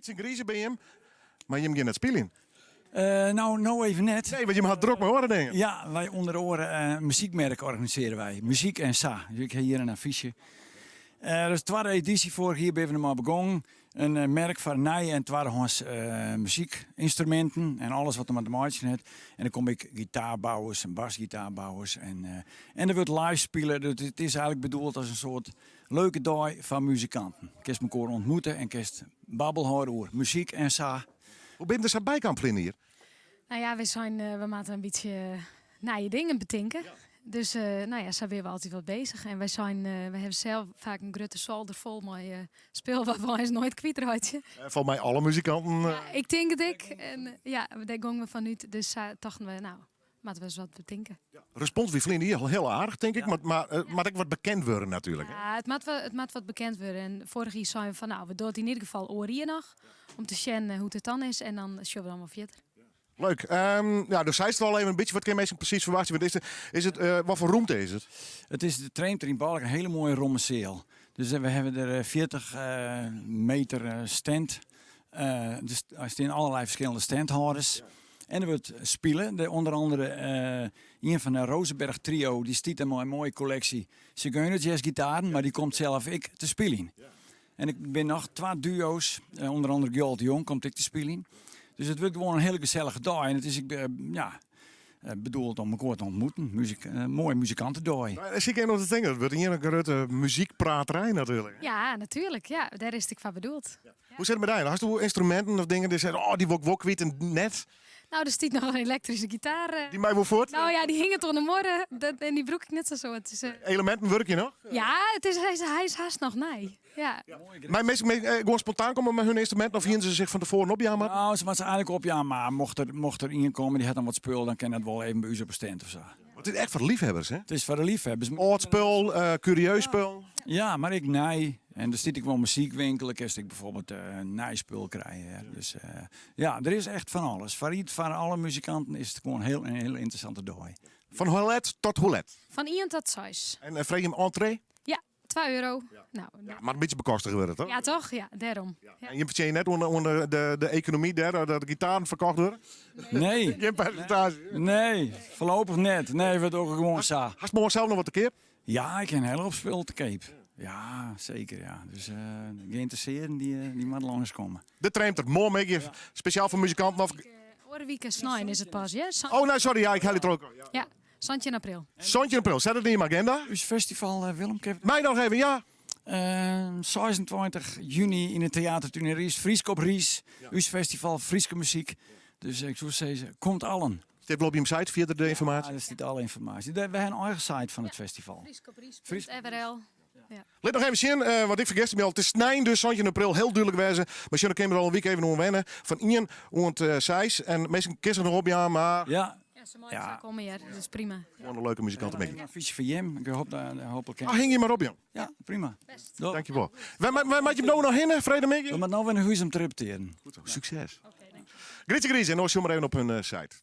Grytse Grize by jim, mar jim gean net spyljen. No, no even net. Nee, want jim ha it drok mei oare dingen. Ja, wy ûnder oare in muzykmerk organisearje wy. Muzyk en sa. Dus ik ha hjir in affysje. Dat is de twadde edysje, foarich jier binne we der mei begongen. In merk foar nije en twaddehâns muzykynstruminten en alles wat der mei te meitsjen hat. En der komme ek gitaarbouwers en basgitaarbouwers en en der wurdt live spile. Dus it is eigenlik bedoeld as in soart leuke dei foar muzikanten. Kinst mekoar ontmoete en kinst babbel hâlde oer muzyk en sa. Hoe binne der sa by kaam ferline jier? Nou ja, wy seinen we moatte in bytsje nije dingen betinke. Dus nou ja, sa binne we altyd wat bezich. En wy seinen, we hawwe sels faak in grutte solder fol mei spul wat we eins noait kwytreitsje. Folgens my alle muzikanten. Ja, ik tink it ek. En ja, dêr gongen we fanút. Dus sa tochten we, nou, moatte we ris wat betinke. Respons wie ferline jier al hiel aardich, tink ik. Mar it moat ek wat bekend wurde natuerlik. Ja, it moat wat bekend wurde. En foarich jier seinen we fan, nou, we dogge it yn ieder gefal oar jier noch. Om te sjen hoe't it dan is. En dan sjogge we dan wol fierder. Leuk. Ja, do seist it al even in bytsje. Wat kinne minsken presys ferwachtsje? Want is it, wat foar rûmte is it? It is de Treemter yn Balk, in hiele moaie romme seal. Dus we hawwe der 40 meter stand. Dus der stean allerlei ferskillende standhâlders. En der wurdt spile. De, ûnder andere ien fan de Rosenberg Trio, dy stiet der mei in moaie kolleksje sigeunerjazzgitaren, mar dy komt sels ek te spyljen. En der binne noch twa duo's, ûnder andere Gjalt de Jong komt ek te spyljen. Dus it wurdt gewoan in hiele gesellige dei. En it is ek ja, bedoeld om mekoar te ontmoeten. Muzyk, in moaie muzikantedei. Ik siet even oan te tinken, it wurdt ien grutte muzykpraterij natuerlik. Ja, natuerlik. Ja, dêr is it ek foar bedoeld. Hoe sit it mei dy? Hasto ynstruminten of dingen dy't sizze, oh, dy wol ik wol kwyt en net? Nou, der stiet noch in elektryske gitaar. Dy mei wol fuort? Nou ja, dy hinget oan de muorre en dy brûk ik net sa soad. Dus, Eleminten wurkje noch? Ja, hy is hast noch nij. Ja. Mei minsken gewoan spontaan komme mei hun ynstruminten of hiene se sich fan tefoaren opjaan moatten? Nou, se moatte se eigenlik opjaan, mar mocht der ien komme dy hat dan wat spul, dan kin dat wol even by ús op 'e stand of sa. Want it is echt foar de liefhebbers, hè? It is foar de liefhebbers. Âld spul, kurieus spul. Ja, mar ek nij. En der stiet ek wol muzykwinkel, dêr kinst ek bijvoorbeeld nij spul krije. Dus ja, der is echt fan alles. Foar alle muzikanten is it gewoan in hiel ynteressante dei. Fan hoe let tot hoe let? Fan ien tot seis. En freegje jim entree? Ja, 2 euro. Nou, ja, moat in bytsje bekostige wurde, toch? Ja, toch? Ja, dêrom. Ja. En jim fertsjinje net oan de ekonomy dêr, dat de gitaren ferkocht wurde? Nee. Gjin persintaazje? Nee, foarlopich net. Nee, we dogge gewoan sa. Hast moarn sels noch wat te keap? Ja, ik ha in hiele hoop spul te keap. Ja, seker. Ja. Dus geïnteressearden dy moatte lânskomme. De Treemter, moarnmiddei, spesjaal foar muzikanten of... Oare wike snein is it pas, ja? Oh, nee, sorry, ja, ik helje it troch. Ja. 17 april. 17 april, set it yn jim aginda. Ús festival, Willem, kin Mei noch even, ja. 26 juny yn it Teatertún yn Riis, Frysk op Riis. Ús festival, Fryske muzyk. Dus ik soe sizze, komt allen. Stiet wol op jim site fierder de ynformaasje? Ja, dêr stiet alle ynformaasje. We ha in eigen site fan it festival. Fryskopriis.frl. Lit noch even sjen, want ik fergiste my al. It is snein dus 17 april, hiel dúdlik wêze. Mar sjoch, dan kinne we der al in wike even oan wenne. Fan ien oant seis. En minsken kinne sich noch opjaan, mar... Ja. Ja, se meie sa komme hear, dat is prima. Gewoan in leuke muzikantemiddei. In affiche foar jim, ik hoop dat hopelijk kin. Ah, hingje mar op, jong. Ja, prima. Best. Dankjewol. Wêr moatte jim no noch hinne, freedtemiddei? We moatte no wer nei hûs om te repetearen. Goed zo, sukses. Grytse Grize en oars sjoch mar even op hun site.